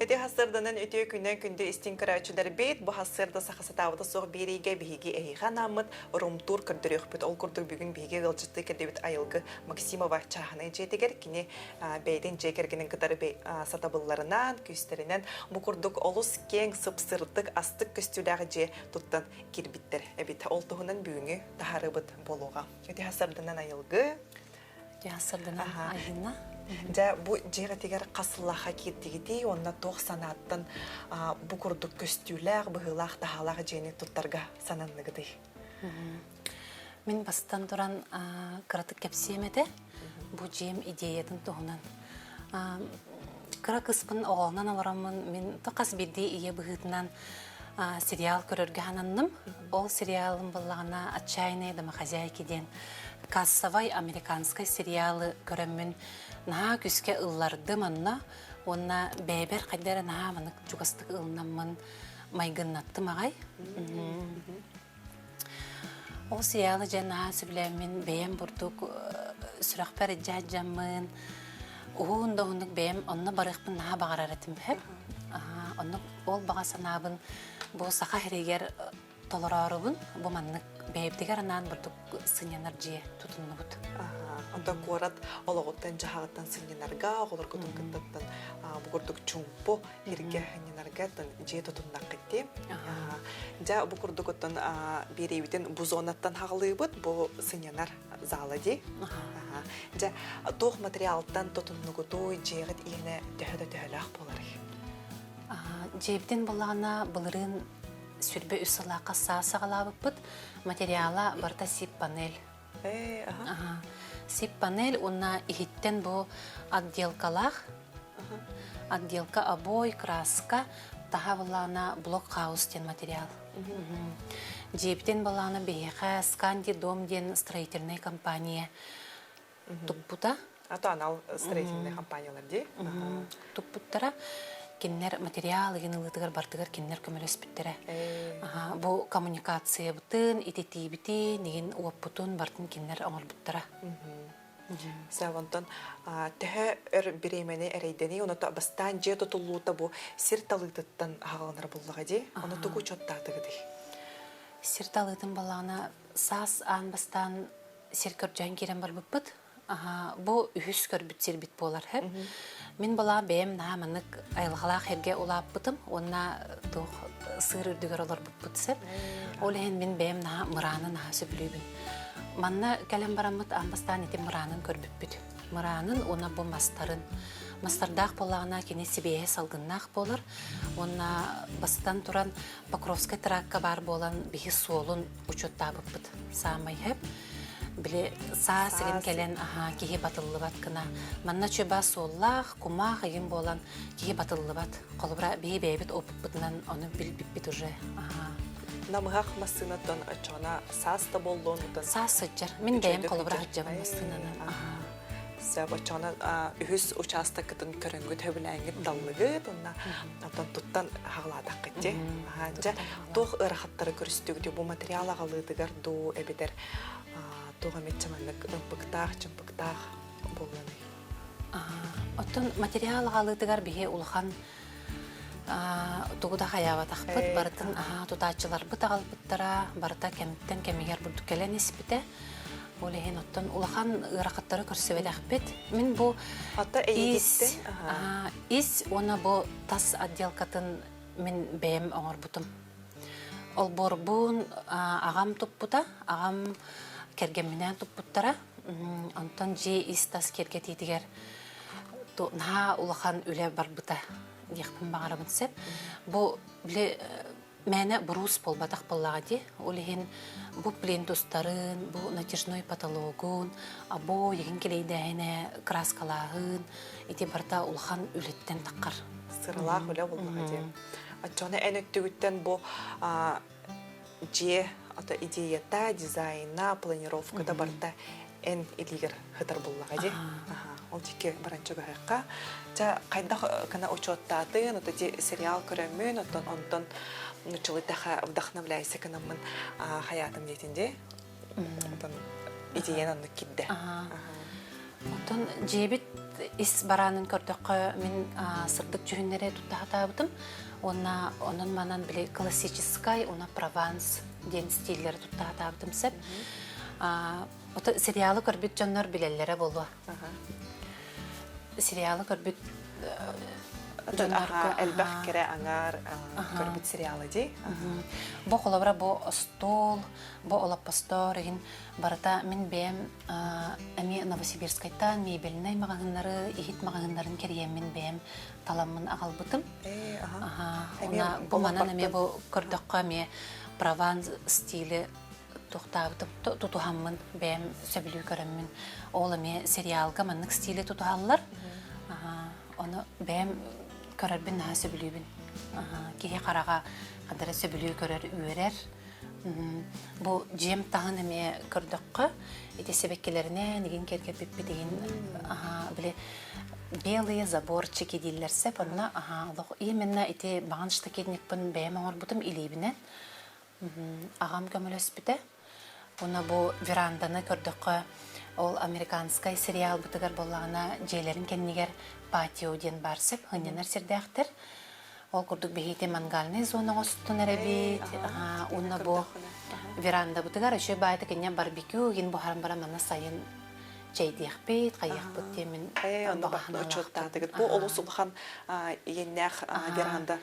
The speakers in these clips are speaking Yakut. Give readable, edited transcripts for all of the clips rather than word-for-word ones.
Ити хассырданан үтүө күнэн күндү истиҥ көрөөччүлэрбит, бу хассырда саха сатаабыта суох биэриигэ биһиги эһиэхэ анааммыт румтуур көрдөрүөхпүт. Ол курдук бүгүн биһиги ыалдьыттыы кэлбит Айылгы Максимова чааһынай дьиэтигэр кини бэйэтин дьиэ кэргэнин кытары сатабылларынан, күүстэринэн бу курдук олус киэҥ, сып-сырдык, астык көстүүлээх дьиэ туттан киирбиттэр эбит. Ол туһунан бүгүҥҥү таһаарыыбыт буолуоҕа. Ити хассырданан Айылгы Дьаһсырдынан айына. Дьэ, бу дьиэҕитигэр хас сыллаахха киирдигитий уонна туох санааттан бу курдук көстүүлээх, быһыылаах-таһаалаах дьиэни туттарга сананныгытый? Мин бастан туран кыратык кэпсиэм этэ. Бу дьиэм идеятын туһунан. Кыра кыспын оҕолонон олороммун мин хас биирдии ийэ быһыытынан сериал көрөргө сананным. Ол сериалым буоллаҕына «Отчаянные домохозяйки» диэн кассовай американскай сериалы көрөммүн наһаа күүскэ ыллардым онно уонна бэйэбэр хайда эрэ наһаа маннык чугастык ылынаммын майгыннаттым аҕай. Ол сериалы дьэ наһаа сөбүлээммин бэйэм бурдук сүрэхпэр илдьэ уһун да уһуннук бэйэм онно барыахпын наһаа баҕарар этим сөп. Оннук ол баҕа санаабын бу саха сиригэр толороорубун бу маннык бэйэбитигэр анаан бурдук сынньанар дьиэ тутуннубут. Онтон куорат олоҕуттан-дьаһаҕыттан сынньанарга, оҕолоргутун кыттаттан бу курдук чуумпу иргэ сынньанарга дьиэ тутуннаххыт дии. Дьэ бу курдук оттон биэриибитин бу зонаттан хаҕалыыбыт, бу сынньанар зала дии. Дьэ туох материалтан тутуннугутуй, дьиэҕит иэнэ төһө да төһөлөөх буоларый? Дьиэбитин буллаҕына былырыын 23 сыллаахха саас саҕалаабыппыт. Материала барыта сип-панель. Сип-панель уонна иһиттэн бу отделкалаах. Отделка обой, краска, таһа былаана блок-хаус диэн материал. Дьиэбитин былаана биһиэхэ Сканди Дом диэн строительнай компания туппута. А то анал строительный компаниялар дии. Туппуттара. Кинилэр материал игин ылыытыгар бартыгар кинилэр көмөлөспүттэрэ. Бу коммуникациябытын, ититиибитин, игин уоппутун бартын кинилэр оҥорбуттара. Онтон төһө өр бириэмэни эрэйдэний, оното бастаан дьиэ тутуллуута бу сир талыытыттан аһаҕаланар буллаҕа дии. Ону тугу учуоттаатыгытый? Сир талыытын балаҕана саас аан бастаан сир көрдөөн киирэн барбыппыт. Бу үһүс көрбүт сирбит буолар. Мин балаа бэйэм наһаа маннык айылҕалаах эргэ улааппытым уонна туох сыыр үрдүгэр олорбуппут сөп. Ол иһин мин бэйэм наһаа мырааны наһаа сөбүлүүбүн. Манна кэлэн бараммыт аан бастаан ити мыраанын көрбүппүт. Мыраанын уонна бу мастарын. Мастардаах буоллаҕына кини сибиэһэ салгыннаах буолар уонна бастатан туран Покровскай тракка баар буолан биһи суолун учуоттаабыппыт саамай сөп. Били саа сирин кэлэн аһаа киһи батыллыбат гына. Манна чөба суоллаах, кумаах ыйым буолан киһи батыллыбат. Холобура биһи бэйэбит опыппытынан ону билбиппит уже. Аһаа. Намыһах массыынаттан оччоҕуна саас да буоллун утан Саас сылдьар. Мин бэйэм холобура сылдьабын массыынанан. Аһаа. Сөп, оччоҕуна үһүс учаастаккытын көрөнгүт, хөбүлээҥҥит таллыгыт уонна оттон туттан хаҕалаатаххыт дии. Дьэ, туох ыарахаттары көрүстүгүт бу материал аҕалыытыгар дуу эбэтэр туох эмит маннык ымпыктаах, чымпыктаах буолланый? Оттон материал аҕалыытыгар биһи улахан тугу да хайаабатахпыт, барытын тутааччыларбыт аҕалбыттара, барыта кэмиттэн кэмигэр бурдук кэлэн испитэ. Ол иһин оттон улахан ыарахаттары көрсүбэтэхпит. Мин бу ис, ис уонна бу тас отделкатын мин бэйэм оҥорбутум. Олбуорбун аҕам туппута, аҕам кэргэмминээн туппуттара. Онтон дьиэ ис-тас киэргэтиитигэр наһаа улахан үлэ барбыта диэхпин баҕарабын сөп. Бу били мээнэ буруус буолбатах буоллаҕа дии. Ол иһин бу плинтустарын, бу натяжной потологун, обои игин килэйдээһинэ, краскалааһын ити барыта улахан үлэттэн таххар. Сыралаах үлэ буоллаҕа дии. Оччоҕуна эн өттүгүттэн бу дьиэ ото идеята, дизайна, планировката барыта эн илиигэр сытар буоллаҕа дии. Ол дьикки баран чугаһыахха. Ча хайдах гына учуоттаатын, ото ди сериал көрөммүн, оттон онтон нуччалыйтаха вдохновляйся гынаммын хаятым диэтин дии. Онтон идеян оннук киирдэ. Оттон дьиэбит ис бараанын көрдөххө, мин сырдык дьүһүннэри тутта сатаабытым. Уонна онон-манан били классическай уонна прованс диэн стиллэри тутта сатаабытым сөп. Ото сериалы көрбүт дьоннор билэллэрэ буолуо. Сериалы көрбүт дьоннорго элбэх кэрэ аҥаар көрбүт сериалы дии. Бу холобура бу остуол, бу олоппостор иһин барыта мин бэйэм эмиэ Новосибирскайтан мебельнай маҕаһыыннары, иһит маҕаһыыннарын кэрийэммин бэйэм таламмын аҕалбытым. Уна бу манан эмиэ бу көрдөххө эмиэ прованс стили туохтаабытым тутуһаммын бэйэм сөбүлүү көрөммүн ол эмиэ сериалга маннык стили тутуһаллар. Ону бэйэм көрөрбүн наһаа сөбүлүүбүн. Киһи хараҕа хадара сөбүлүү көрөр үөрэр. Бу дьиэм таһын эмиэ көрдөххө, ити сибэккилэринэн игин киэргэппиппит игин били белые заборчики дииллэр сөп. Онно олох именно ити баҕан штакетникпын бэйэм оҥорбутум илиибинэн. Аҕам көмөлөспүтэ. Уонна бу веранданы көрдөххө, ол американскай сериалбытыгар буоллаҕына дьиэлэрин кэннигэр патио диэн баар сөп, сынньанар сирдээхтэр. Ол курдук биһиги мангальнай зона оҥостон эрэбит. Уонна бу верандабытыгар еще баайта киньэ барбекю гин буһаран баран манна сайын чэйдиэхпит, хайыахпыт диэмин баҕаһыналаахпыт. Бу олус улахан иэннээх веранда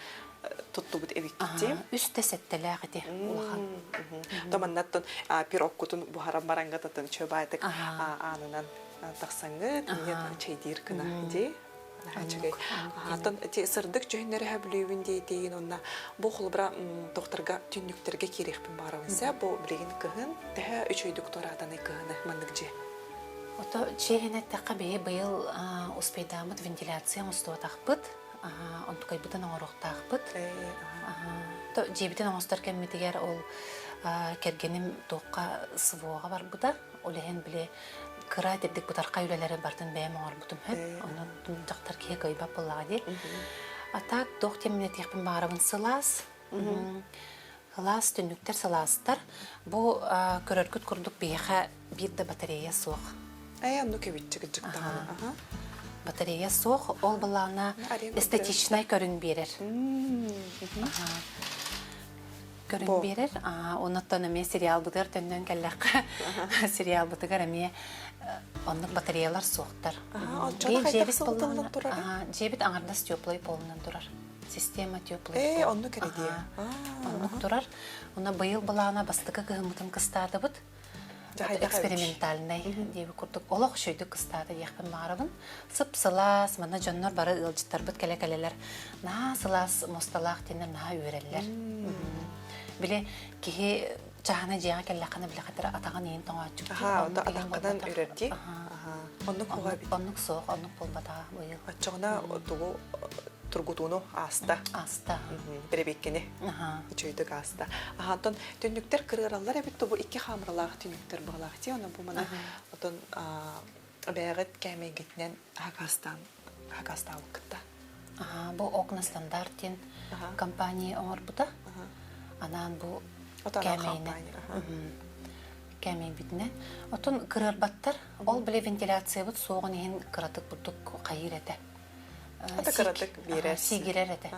туттубут эбиккит Үс да сэттэлээх ити улахан. Томаннаттан пирогкутун буһаран барангататын чөбаайтык аанынан тахсаҥҥыт, чэйдиир гына дии. Үчүгэй. Атын ити сырдык дьүһүннэри сөбүлүүбүн диэтиин уонна бу холобура тохторго түннүктэргэ киириэхпин баҕарабын сэ бу билигин кыһын төһө үчүгэйдик туораатаный кыһыны маннык дьиэ. Ото чиэһин эттэххэ биһи быйыл успейдааммыт вентиляция оҥостуотахпыт онтукайбытын оҥоруохтаахпыт. Дьиэбитин оҥостор кэммитигэр ол кэргэним туохха СВО-ҕа барбыта. Ол иһин били кыра итирдик бытархай үлэлэри барытын бэйэм оҥорбутум сөп. Онон дьахтар киһи кыайбат буоллаҕа дии. А так туох диэн этиэхпин баҕарабын сылаас. Сылаас түннүктэр сылаастар. Бу көрөргүт курдук биһиэхэ биир да батарея суох. Ээ, оннук эбитчик кырдьыктаҕына. Батарея суох, ол былаана эстетичнай көрүҥ биэрэр. Көрүҥ биэрэр. Оннуттан эмиэ сериалбытыгар төннөн кэллэххэ, сериалбытыгар эмиэ оннук батареялар суохтар. Дьиэбит аҥардас теплый полунан турар. Система теплый Ээ, оннук эрэ дии. Оннук турар. Уна быйыл былаана бастакы кыһыммытын кыстаатыбыт. Экспериментальнай диэби курдук олох үчүгэйдик кыстаата диэхпин баҕарабын. Сып-сылаас, манна дьоннор бары ыалдьыттарбыт кэлэ-кэлэлэр наһаа сылаас муосталаах диэннэр наһаа үөрэллэр. Били киһи чаһына дьиэҕэ кэллэххинэ били хатыр атаҕын иин тоҥооччук Аха, онно атаххынан үрэрдии. Оннук буолуо эбит. Оннук суох, оннук буолбатаҕа быйыл. Оччоҕуна тугу тургутууну ааста. Ааста. Бэрэбиэккэни. Үчүгэйдик ааста. Аха, оттон түннүктэр кырыараллар эбит бу икки хаамыралаах түннүктэр баҕалаах дии. Онон бу маны отон бэйэҕит кээмэйгитинэн хакастаан хакастаабыккытта. Аха, бу окна стандарт диэн компания оҥорбута. Анаан бу кээмэйинэн кээмэйбитинэн. Отон кырыарбаттар. Ол били вентиляциябыт суоҕун иһин кыратык бурдук хайыыр этэ. Ата кыратык биэрэр. Сиигирэр этэ.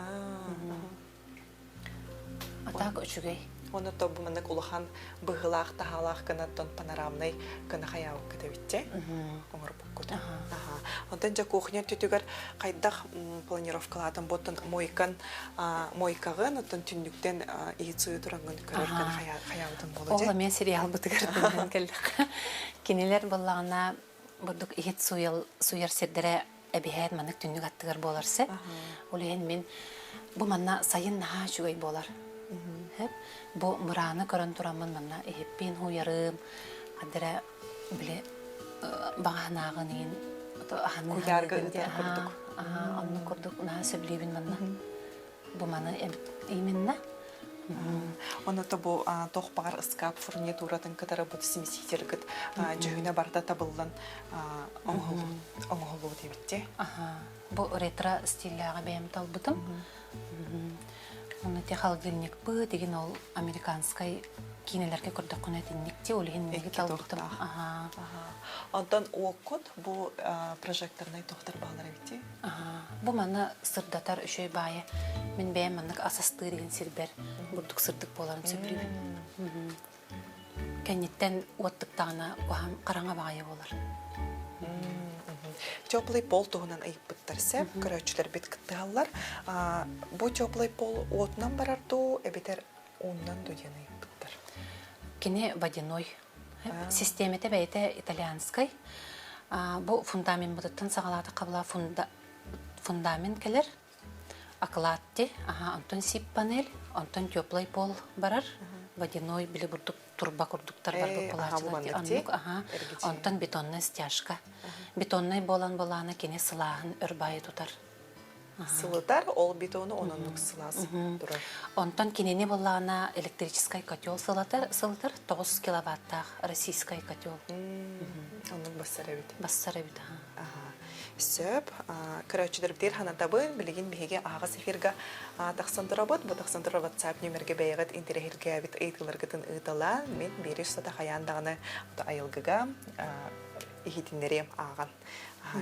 А так үчүгэй. Оны тобу маннык улахан быһыылаах таһаалаах гынаттан панорамнай гына хайаабыккыт эбитчэ оҥорбуккут. Онтон дьэ кухня өттүтүгэр хайдах планировкалаатын буоттан мойкан мойкаҕын оттон түннүктэн иһит суйу тураҥҥын көрөр гына хайаабытын буолуо Ол эмиэ сериалбытыгар төннөн кэллэххэ. Кинилэр буоллаҕына бурдук иһит суйар сирдэрэ эбиһээт маннык түннүк аттыгар буолар сөп. Ол иһин мин бу манна сайын наһаа үчүгэй буолар. Бу мырааны көрөн тураммын манна иһиппин хуйарым, хадара били баҕаһынааҕын иһин Куйаарга ыытар курдук. Оннук курдук наһаа сөбүлүүбүн манна. Бу маны именно. Онно бу туох баҕар ыскаап фурнитуратын кытары бу смесителгит дьүһүнэ барыта табыллан оҥоһуллубут эбит Бу ретро стиллээҕи бэйэм талбытым. Оны те холодильникпыт, деген ол американскай Киинэлэргэ көрдөххүнэ итинник дии, ол иһин Икки талбытым. туохтаах. Аһаа. Онтон уоккут бу прожекторнай туохтар бааллар эбитий? Бу маны сырдатар үчүгэй баайы. Мин бэйэм маннык ас астыыр иһин сирбэр бурдук сырдык буоларын сөбүлүүбүн. Кэнниттэн уоттуктаҕына хараҥа баҕайы буолар. Теплый пол туһунан ыйыппыттар сөп, көрөөччүлэрбит кыттыһаллар. Бу теплый пол уотунан барар дуу, эбэтэр ууннан дуу диэн ыйыппыттар. Кини водяной. Систиэмэтэ бэйэтэ итальянскай. Бу фундамеммытыттан саҕалаатахха була фундамент кэлэр. Оклад онтон сип-панель, онтон теплый пол барар, водяной били бурдук турба курдуктар барбыт буолааччылар. Оннук, аха. Онтон бетонная стяжка. Бетоннай буолан буолаана кини сылааһын өр баайы тутар. Сылытар, ол бетону ононнук сылаас турар. Онтон кинини буоллаҕына электрическай котел сылатар, сылытар 9 киловаттаах российскай котел. Оннук бассар эбит. Бассар эбит, Сөп. Көрөөччүлэрбитигэр санатабын, билигин биһиги аһаҕас эфирга тахсан турабыт. Бу тахсан турар WhatsApp нүөмэргэ бэйэҕит интэриэһиргээбит ыйытыыларгытын ыыталаан, мин биир устата хайаан даҕаны айылгыга иһитиннэриэм ааҕан.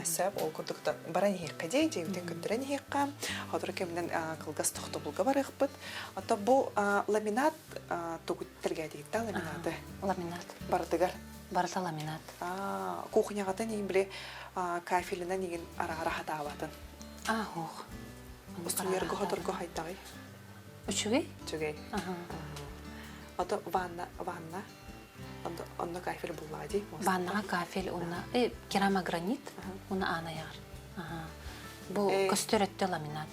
Сөп, ол курдук баран иһиэххэ дии, дьиэбитин көрдөрөн иһиэххэ. Сотору кэминэн кылгас тохтобулга барыахпыт. Ото бу ламинат тугу тэлгээтигиттэ ламинаты? Ламинат. Барытыгар. Барыта ламинат. Кухняҕытын иһин били кафелынан игин араара хатаабатын. А, ох. Устуйарга хоторго хайдаҕый? Үчүгэй. Үчүгэй. Ото ванна, ванна. Онно кафель буллаҕа дии. Ваннаҕа кафель уонна керамогранит уонна аан айаҕар. Бу көстөр өттө ламинат.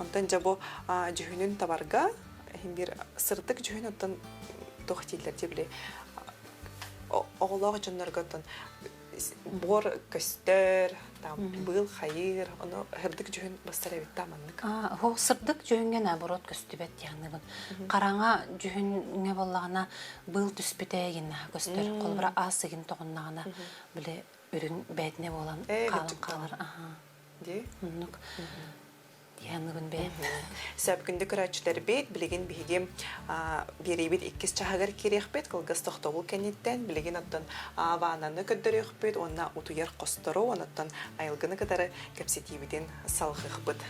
Онтон дьэ бу дьүһүнүн табарга иһин биир сырдык дьүһүн оттон туох дииллэр дии били оҕолоох дьоннорго оттон буор көстөр, там быыл хайыыр, ону сырдык дьүһүн бастар эбит да маннык. Оо, сырдык дьүһүҥҥэ наоборот көстүбэт диэхнибин. Хараҥа дьүһүҥҥэ буоллаҕына быыл түспүтэ игин көстөр. Холобура аас игин тоҕуннаҕына били үрүҥ бээтинэ буолан хаалан хаалар. Дии. Оннук. Диэхнибин бэйэм. Сөп күндү көрөөччүлэрбит, билигин биһиги биэриибит иккис чаһыгар киириэхпит, кылгас тохтобул кэнниттэн билигин оттон ваннаны көрдөрүөхпүт уонна утуйар хостору, онуттан айылгыны кытары кэпсэтиибитин салҕыахпыт.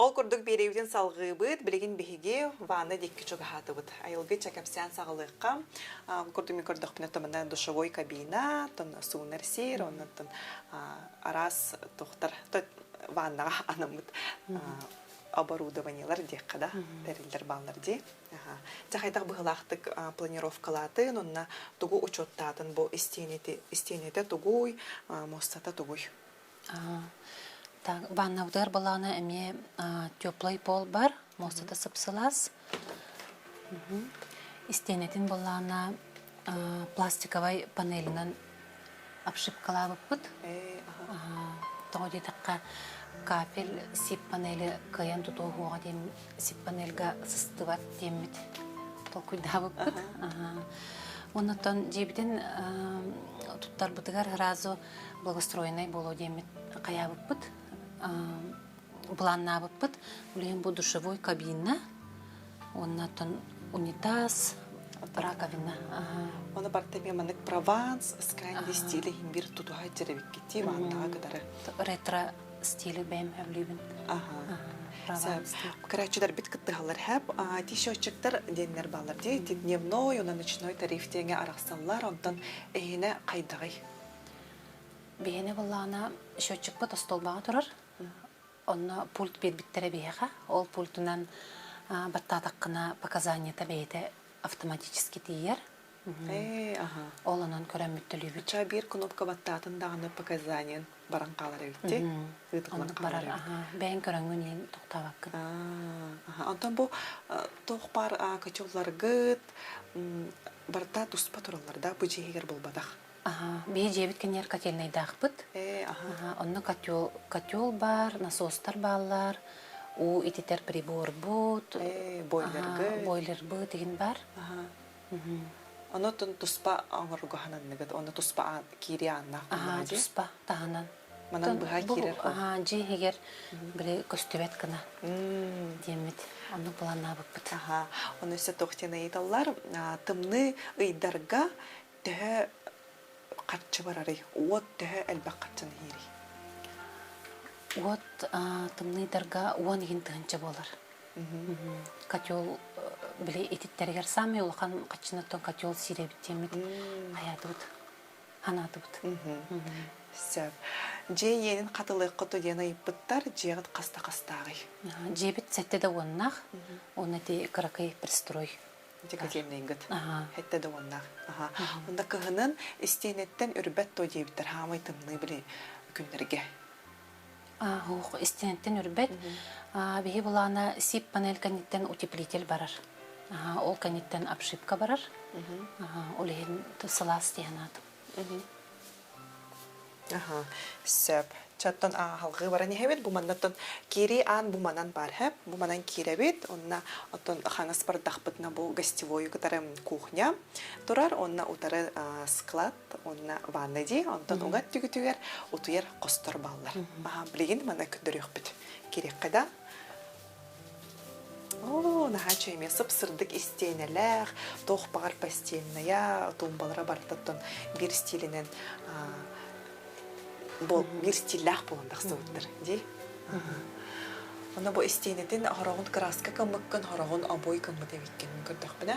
Ол курдук биэриибитин салҕыыбыт, билигин биһиги ванна диэки чугаһаатыбыт. Айылгы чэкэпсээн саҕалыахха. Ол курдук мин көрдөхпүнэ томана душевой кабина, тон суунар сир, оннуттан араас тухтар ваннаҕа анаммыт оборудованиелар диэххэ да тэриллэр бааллар дии. Дьэ хайдах быһыылаахтык планировкалаатын, онно тугу учуоттаатын бу истиэнэтэ тугуй, муостата тугуй? Так, ваннабытыгар балаана эмиэ теплый пол бар, муостата сып-сылаас. Истиэнэтин балаана пластиковай панелинэн обшивкалаабыппыт. Тоҕо диэтэххэ, кафель сип-панели кыайан тутуоһуоҕа диэн сип-панельга сыстыбат диэммит толкуйдаабыппыт. Оннуттан дьиэбитин туттарбытыгар сразу благоустроеннай буолуо диэммит хайаабыппыт, былааннаабыппыт. Билигин бу душевой кабина, уонна унитаз, раковина. Оны барта эмиэ маннык Прованс, Сканди стиле иһин бир тутуһа дьэрэбиккити ваннаҕа кытары. Ретро стили бэйэм сөбүлүүбүн. Көрөөччүлэрбит кыттыһаллар хэп. Ти счетчиктар диэннэр бааллар дии. Ти дневной, уонна ночной тариф диэҥэ арахсаллар. Онтон эһиэнэ хайдаҕый? Биһиэнэ буоллаҕына счетчикпыт остуолбаҕа турар. Онно пульт биэрбиттэрэ биһиэхэ. Ол пультунан баттаатаххына показаниета бэйэтэ автоматически тиийэр. Ол онон көрөммүт төлүүбүт. Ча биир кнопка баттаатын даҕаны показаниен баран хаалар эбитти. Ыытыллан хаалар эбит. Бэйэҥ көрөҥҥүн иһин тохтообоккун. Онтон бу туох баар котелларгыт барыта туспа тураллар да бу дьиэһигэр буолбатах. Аха, биһи дьиэбит кэннигэр котельнайдаахпыт. Ээ, аха. Аха, онно котел, котел баар, насостар бааллар, уу ититэр приборбут, Ээ, аха, бойлергыт. бойлербыт игин баар. Аха. Ону туспа оҥорго хананныгыт, онно туспа аан, киири ааннаах Аха, буоллаҕа дии. туспа таһынан. Манан Оттон быһа бу киирэр хол. аха, дьиэ иһигэр били көстүбэт гына М. диэммит оннук былааннаабыппыт. Аха, ону өссө туох диэн ыйыталлар, тымныы ыйдарга төһө харчы барарый? Уот төһө элбэх харчыны иһиирий? Уот тымныйдарга 10 иһин тыһыынча буолар. Котел били ититтэригэр саамай улахан хаччынаттан котел сиирэбит диэммит хайаатыбыт, ханаатыбыт. Сөп. Дьиэ иэнин хатылыаххыт диэн ыйыппыттар, дьиэҕит хаста хастааҕый? Дьиэбит сэттэ да уоннаах, уонна ити кыракый пристрой. Ити котельныйгыт. Сэттэ да уоннаах. Онда кыһынын истиэнэттэн үрбэт то диэбиттэр хаамай тымныы били күннэргэ. Уох, истиэнэттэн үрбэт. Биһи былаана сип панель кэнниттэн утеплитель барар. Ол кэнниттэн обшивка барар. Ол иһин сылаас диэн аатым. Аха, сөп. Чаттан аһалгыы баран иһэбит. Бу маннаттан киирии аан бу манан бар хэп. Бу манан киирэбит. Онна оттон хаҥас бардахпытына бу гостевой кытары кухня турар. Онна утары склад, онна ванна дии. Онтон угат түгүтүгэр утуйар хостор баллар. Аха, билигин мана көрдөрүөхпүт. Кириэххэ да. Оо, наһаа үчүгэй сып-сырдык истиэнэлээх, туох баҕар постельная, туумбалара барытыттан биир стилинэн биир стиллээх буолан тахсыбыттар дии. Онно бу истиэнэтин хороҕун кырааска кыммыккын, хороҕун обуой кыммыт эбиккин көрдөхпүнэ.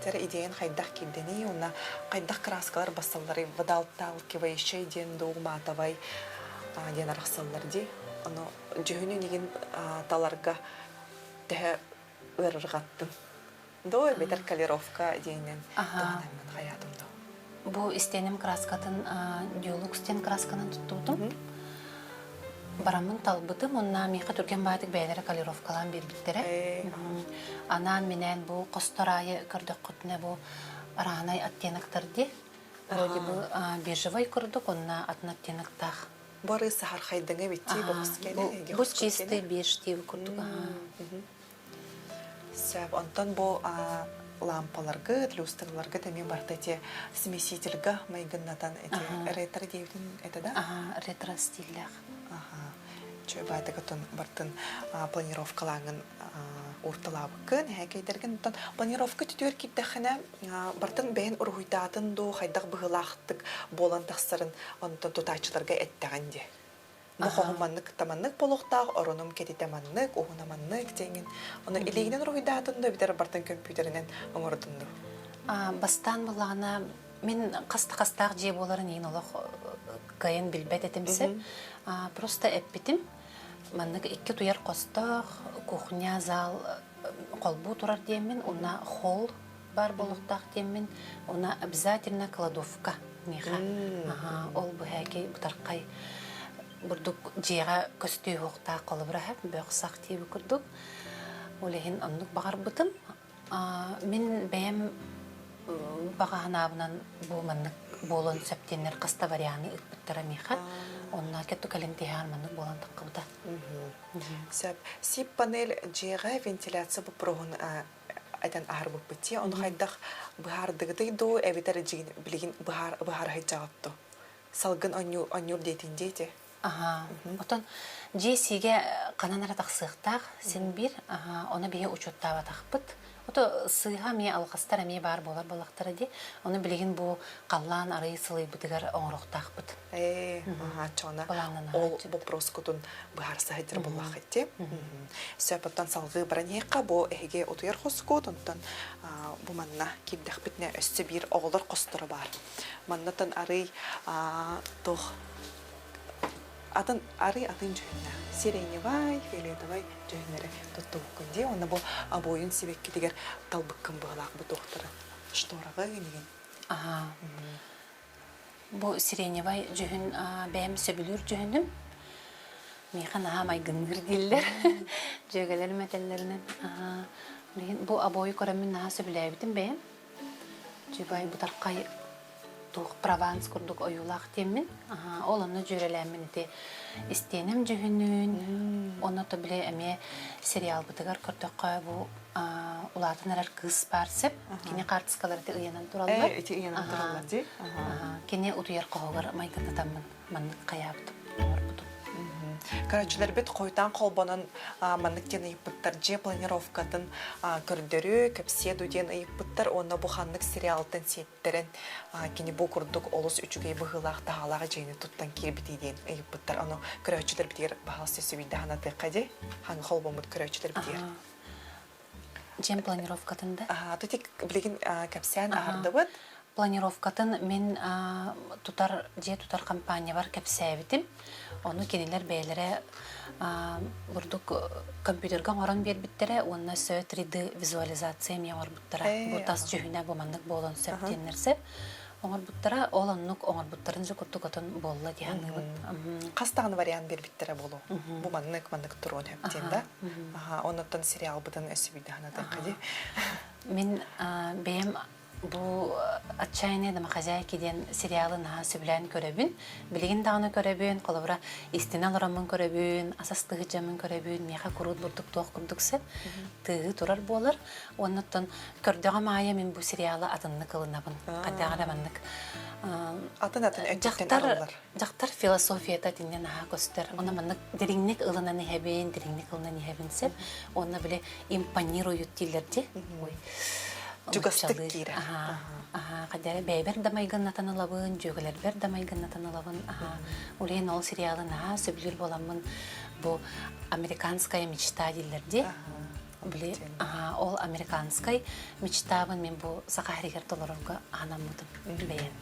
Тэр идеян хайдах киирдэний уонна хайдах кырааскалар бассалларый водоотталкивающай диэн дуу матовай диэн арахсаллар дии. Ону дьүһүнүн игин таларга төһө ыарырҕаттым. Доо эбэтэр колеровка диэнинэн туһанаммын хайаатым доо. Бу истиэним краскатын Дюлукс диэн красканан туттубутум. Бараммын талбытым, уонна миэхэ түргэн баайдык бэйэлэрэ колеровкалаан биэрбиттэрэ. Анаан-минээн бу хостор аайы көрдөххүтүнэ бу араанай оттеноктар дии. Вроде бы бежевый курдук, онно атын оттеноктаах. Бары саһархайдыҥы битти бу Бу чистый беж диэби курдук. Сөп. Онтон бу лампаларгыт, люстраларгыт эмиэ барыта эти смесительга майгыннатан эти ретро диэбитин это да? Ага, ретро стиллээх. Ага. Чө баатыгытын бартын планировкалааҥын урталаабыккын, эһэкэйдэргин оттон планировка түтүөр киирдэххинэ бартын бэйэн уруһуйдаатын дуу, хайдах быһыылаахтык буолан тахсарын онтон тутааччыларга эттэҕин дии. Бу хоһум маннык таманнык буолуохтаах, оронум кэтитэ маннык, уһуна маннык диэҥин. Ону илиигинэн уруһуйдаатын дуу, эбэтэр бартын көмпүүтэринэн оҥордун дуу? Бастаан буоллаҕына, мин хаста хастаах дьиэ буоларын иһин олох кыайан билбэт этим сөп. Просто эппитим, маннык икки утуйар хостоох, кухня, зал холбуу турар диэммин, уонна холл баар буолуохтаах диэммин, уонна обязательно кладовка миэхэ. Ол быһээки бытархай бурдук дьиэҕэ көстүү уохтаах холобура бөх-сах диэби курдук. Ол иһин оннук баҕарбытым. Мин бэйэм баҕа санаабынан бу маннык буолуон сөп диэннэр хаста варианы ыыппыттара миэхэ. Онно кэту кэлин тиһэҕэр маннык буолан таххыбыта. Сөп. Сип-панель дьиэҕэ вентиляция боппуруоһун этэн аһарбыппыт дии. Ону хайдах быһаардыгытый дуу, эбэтэр билигин быһаарыһыйдьаҕыт дуу? Салгын онньуур диэтин диэти. Аха. Отон дьиэ сиигэ ханан эрэ тахсыахтаах син биир. Ону биһи учуоттаабатахпыт. Ото сыыһа эмиэ алҕастар эмиэ баар буолар буоллахтара дии. Ону билигин бу халлаан арый сылыйбытыгар оҥоруохтаахпыт. Ээ, аһааччыҕына ол боппуруоскутун быһаарса сылдьар буоллаххыт дии. Сөп, оттон салгыы баран иһиэххэ, бу эһиги утуйар хоскут, онтон бу манна киирдэхпитинэ өссө биир оҕолор хосторо баар. Маннатан арый туох атын арый атын дьүһүннээх сиреневай, фиолетовай дьүһүннэри туттубуккун дии. Уонна бу обойун сибэккитигэр талбыккын быһалаах бу туохтары шторага гинигин. Аха. Бу сиреневай дьүһүн бэйэм сөбүлүүр дьүһүнүм. Миэхэ наһаа майгынныыр дииллэр. Дьүөгэлэрим этэллэринэн. Билигин бу обойу көрөммүн наһаа сөбүлээбитим бэйэм. Чубай бытархай туох Прованс курдук ойуулаах диэммин. Ол онно дьүөрэлээммин ити истиэнэм дьүһүнүн, онно то били эмиэ сериалбытыгар көрдөххө бу улаатан эрэр кыыс баар сеп. Кини хаартыскалары ити ыйанан тураллар. Ити ыйанан тураллар дии. Кини утуйар хоһугар майгыннатаммын маннык хайаабытым, оҥорбутум. Көрөөччүлэрбит хойутаан холбонон маннык диэн ыйыппыттар дьиэ планировкатын көрдөрүү, кэпсиэ дуу диэн ыйыппыттар уонна бу ханнык сериалтан сиэттэрэн кини бу курдук олус үчүгэй быһыылаах таһаалаах дьиэни туттан киирбитий диэн ыйыппыттар. Ону көрөөччүлэрбитигэр баһаалыста сүбүйдэһэн атыахха дии. Хаҥа холбоммут көрөөччүлэрбитигэр. Дьиэм планировкатын да? Тутик билигин кэпсээн аһардыбыт. Планировкатын мин тутар дьиэ тутар компаниябар кэпсээбитим. Ону кинилэр бэйэлэрэ бурдук компьютерга оҥорон биэрбиттэрэ уонна сө 3D визуализация эмиэ оҥорбуттара. Бу тас дьүһүнэ бу маннык буолуон сөп диэннэр сөп. Оҥорбуттара, ол оннук оҥорбуттарын же курдук отон буолла дии саныыбын. Хас даҕаны вариант биэрбиттэрэ буолуо. Бу маннык маннык туруон сөп диэн да. Оннуттан сериалбытын өссө биирдэ санатыахха дии. Мин бэйэм бу «Отчаянные домохозяйки» диэн сериалы наһаа сөбүлээн көрөбүн. Билигин даҕаны көрөбүн, холобура, истинэ олороммун көрөбүн, ас астыһы дьаммын көрөбүн, миэхэ куруут бурдук туох курдук сөп тыаһыы турар буолар. Оннуттан көрдөҕүм аайы мин бу сериалы атыннык ылынабын. Хайдаҕа да маннык Атын-атын өттүттэн арыллар. Дьахтар философията итиннэ наһаа көстөр. Онно маннык дириҥник ылынан иһэбин, дириҥник ылынан иһэбин сеп. Онно били импонируют дииллэр дии. Ой. Чугастык киирэр. Аха, хайдара бэйбэр да майгыннатан ылабын, дьүөгэлэрбэр да майгыннатан ылабын. Аха, улейн ол сериалы наһаа сөбүлүүр буоламмын бу американская мечта дииллэр дии. Били, ол американскай мечтабын мин бу саха сиригэр толорорго анаммытым бэйэм.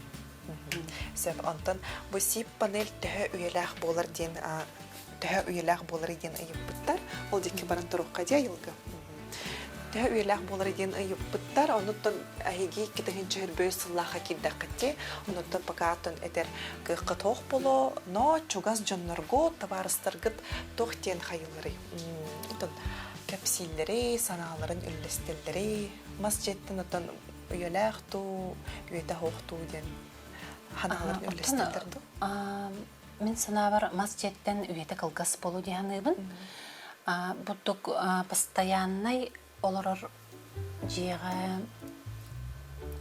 Сөп, онтон бу сип панель төһө үйэлээх буолар диэн төһө үйэлээх буолар диэн ыйыппыттар. Ол диэки баран туруохха дии айылгы. Төһө үйэлээх буолар диэн ыйыппыттар. Онуттан эһиги 2000 хөрбөйүс сыллаахха киирдэххитти. Онуттан пока аттан этэр кыахха тоох боло, но чугас дьоннорго табаарыстаргыт туох диэн хайылларый? Оттон кэпсииллэри, санааларын үллэстэллэри, мас дьиэттэн оттон үйэлээх дуу, үйэтэ суох дуу диэн санааларын үллэстэллэр дуу? Мин санаабар мас дьиэттэн үйэтэ кылгас буолуо дии саныыбын. Бурдук постояннай олорор дьиэҕэ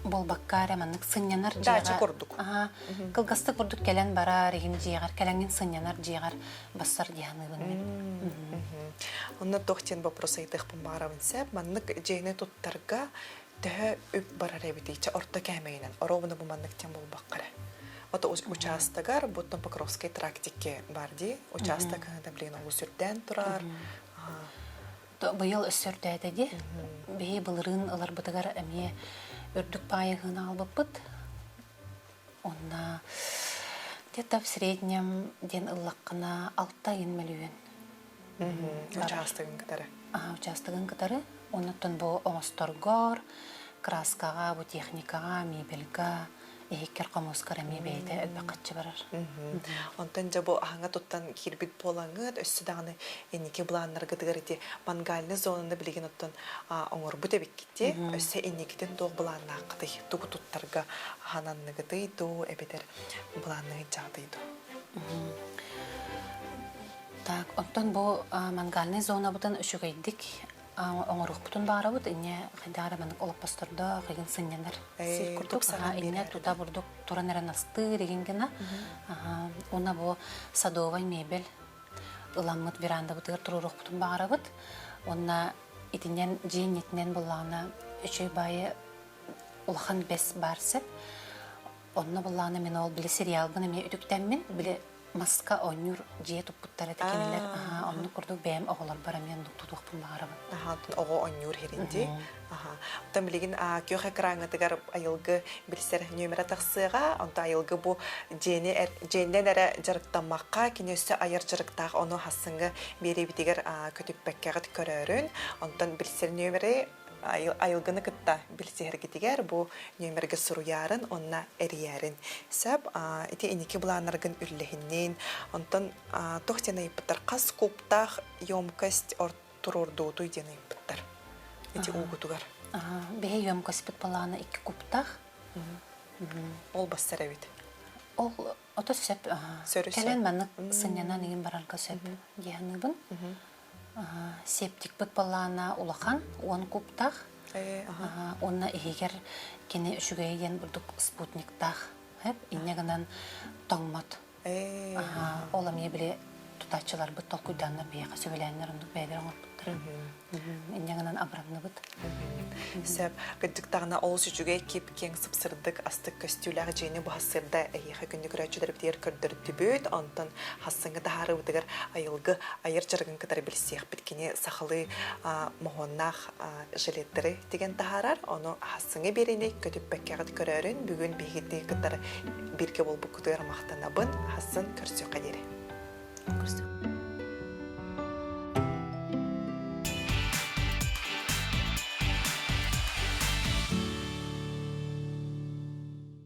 буолбакка эрэ маннык сынньанар дьиэҕэ Дача курдук. Кылгастык курдук кэлэн барар, игин дьиэҕэр кэлэҥҥин сынньанар дьиэҕэр бассар дии саныыбын мин. Онно туох диэн вопрос ыйытыахпын баҕарабын сөп. Маннык дьиэни туттарга төһө үп барар эбитий? Чэ, орто кээмэйинэн. Оруобуна бу маннык диэн буолбакка эрэ. Ото учаастагар, буттан Покровскай трактикке бар дии. Учаастак блин олус үрдээн турар. Быйыл өссө үрдээтэ дии. Биһи былырыын ыларбытыгар эмиэ үрдүк баайыһыыны аҕалбыппыт. Онно где-то в среднем диэн ыллаххына 6 мөлүйүөн. Учаастагын кытары. Учаастагын кытары. Оннуттан бу оҥосторгор, краскаҕа, бу техникаҕа, мебельга, иһиккэр хомуускар эмиэ бэйэтэ элбэх харчы барар. Онтон дьэ бу аһаҥа туттан киирбит буолаҥҥыт, өссө даҕаны инники былааннаргытыгар ити мангальный зонаны билигин оттон оҥорбут эбиккит дии. Өссө инникитин туох былааннааххытый? Тугу туттарга аһананныгытый дуу, эбэтэр былаанныгыт дьаҕытый дуу? Так, оттон бу мангальный зонабытын үчүгэйдик оҥоруохпутун баҕарабыт. Инньэ хайдах эрэ маннык олоппостордоох игин сынньанар сир курдук. Инньэ тута бурдук туран эрэн астыыр игин гына. Уонна бу садовай мебель ыламмыт верандабытыгар туруоруохпутун баҕарабыт. Уонна итинэн дьиэ иннитинэн буоллаҕына үчүгэй баайы улахан бэс баар сөп. Онно буоллаҕына мин ол били сериалбын эмиэ үтүктэммин, били маска оонньуур дьиэ туппуттар этэ кинилэр. Оннук курдук бэйэм оҕолорбор эмиэ оннук тутуохпун баҕарабын. Оҕо оонньуур иһиринди. Оттон билигин күөх экраҥҥытыгар айылгы билсэр нүөмэрэ тахсыаҕа. Онто айылгы бу дьиэни дьиэннэн эрэ дьарыктаммакка, кини өссө айар дьарыктаах ону хассыҥҥы биэриэбитигэр көтүппэккэҕит көрөөрүн. Онтон билсэр нүөмэри айылгыны кытта билсиһэргитигэр бу нүөмэргэ суруйаарын уонна эрийээрин сөп. Ити инники былааннаргын үллэһиннин. Онтон туох диэн ыйыппыттар? Хас кубтаах емкость туруордуутуй диэн ыйыппыттар. Ити уугутугар. Биһи емкостьпыт балаана 2 кубтаах. Ол бассар эбит. Ол ото сөп. Кэлэн маннык сынньанан игин барарга сөп дии саныыбын. Септикпыт балаана улахан, 10 кубтаах. Уонна иһигэр кини үчүгэйэ диэн бурдук спутниктаах. Инньэ гынан тоҥмот. Ол эмиэ били тутааччыларбыт толкуйдааннар биһиэхэ сөбүлээннэр оннук бэйэлэрэ оҥорбуттара. Инньэ гынан абыранныбыт. Сөп. Кырдьыктаҕына олус үчүгэй кип-киэҥ сып-сырдык астык көстүүлээх дьиэни бу сырда эһиэхэ күндү көрөөччүлэрбитигэр көрдөрдүбүт. Онтон хассыҥҥы таһаарыыбытыгар айылгы айар дьарыгын кытары билсиэхпит. Кини сахалыы моһуоннаах жилеттары тигэн таһаарар. Ону хассыҥҥы биэриини көтүппэккэҕит көрөөрүн бүгүн биһигитини кытары бииргэ буолбуккутугар махтанабын. Хассын көрсүөххэ диэри. Көрсүөх.